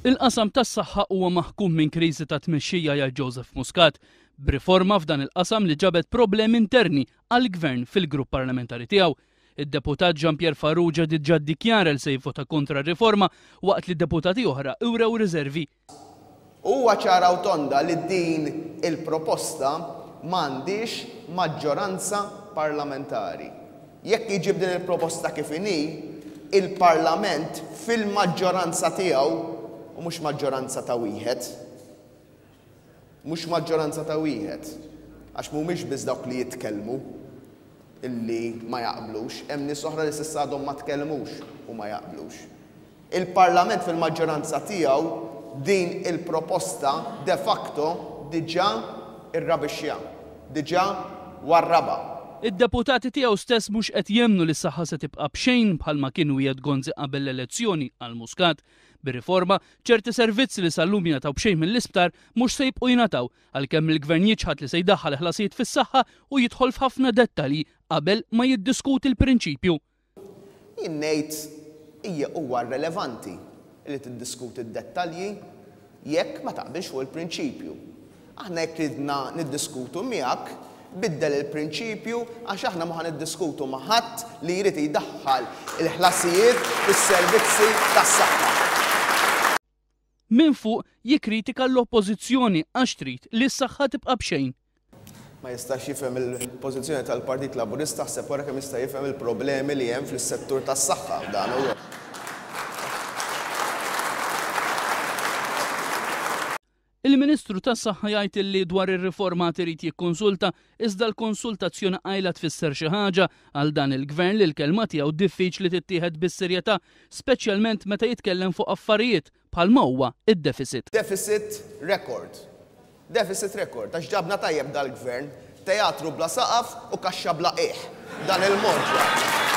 Il-qasam tas-saħħa huwa maħkum minn kriżi ta' tmexxija jgħid Joseph Muscat, b'riforma f'dan il-qasam li ġabet problemi interni għall-Gvern fil-grupp parlamentari tiegħu. Id-deputat Jean Pierre Farrugia diġà ddikjara li se jivvota kontra r-riforma waqt li deputati oħra wrew riservi. Huwa ċara u tonda li din il-proposta m'għandhiex maġġoranza parlamentari. Jekk iġib din il-proposta kif inhi, il-Parlament fil-maġġoranza tiegħu, u mhux maġġoranza ta' wieħed, mhux maġġoranza ta' wieħed, għax mhumiex biss dawk li jitkellmu illi ma jaqblux, hemm nies oħra li s'issa għadhom ma tkellmux u ma jaqblux. Il-Parlament fil-maġġoranza tiegħu din il-proposta de facto diġà rrabixxja, diġà warrabha. Id-deputati tiegħu stess mhux qed jemmnu li s-saħħa se tibqa' b'xejn bħalma kien wiegħed Gonzi qabel l-elezzjoni, qal Muscat. Bir-riforma, ċerti servizzi li sal-lum jingħataw b'xejn mill-isptar mhux se jibqgħu jingħataw, għalkemm il-Gvern jiċħad li se jdaħħal ħlasijiet fis-saħħa u jidħol f'ħafna dettalji qabel ma jiddiskuti l-prinċipju. Jien ngħid hija huwa rrelevanti li tiddiskuti d-dettalji jekk ma taqbilx fuq il-prinċipju. Aħna jekk ridna niddiskutu miegħek, biddel il-prinċipju għax aħna mhu ħa niddiskutu ma' ħadd li jrid jdaħħal il-ħlasijiet fis-servizzi tas-saħħa. Minn fuq jikkritika l-Oppożizzjoni għax trid li s-saħħa tibqa' b'xejn. Ma jistax jifhem il-pożizzjoni tal-Partit Laburista aħseb wara kemm jista' jifhem il-problemi li hemm fl-settur tas-saħħa. Dan hu. Il-Ministru tas-Saħħa jgħid illi dwar ir-riforma għad irid jikkonsulta iżda l-konsultazzjoni qajla tfisser xi ħaġa għal dan il-Gvern li l-kelma tiegħu diffiċli tittieħed bis-serjetà speċjalment meta jitkellem fuq affarijiet bħalma huwa d-deficit. Deficit record. Deficit record, għax ġabna tajjeb dal-Gvern, teatru bla saqaf u kaxxa bla qiegħ. Dan il-mod ġabna.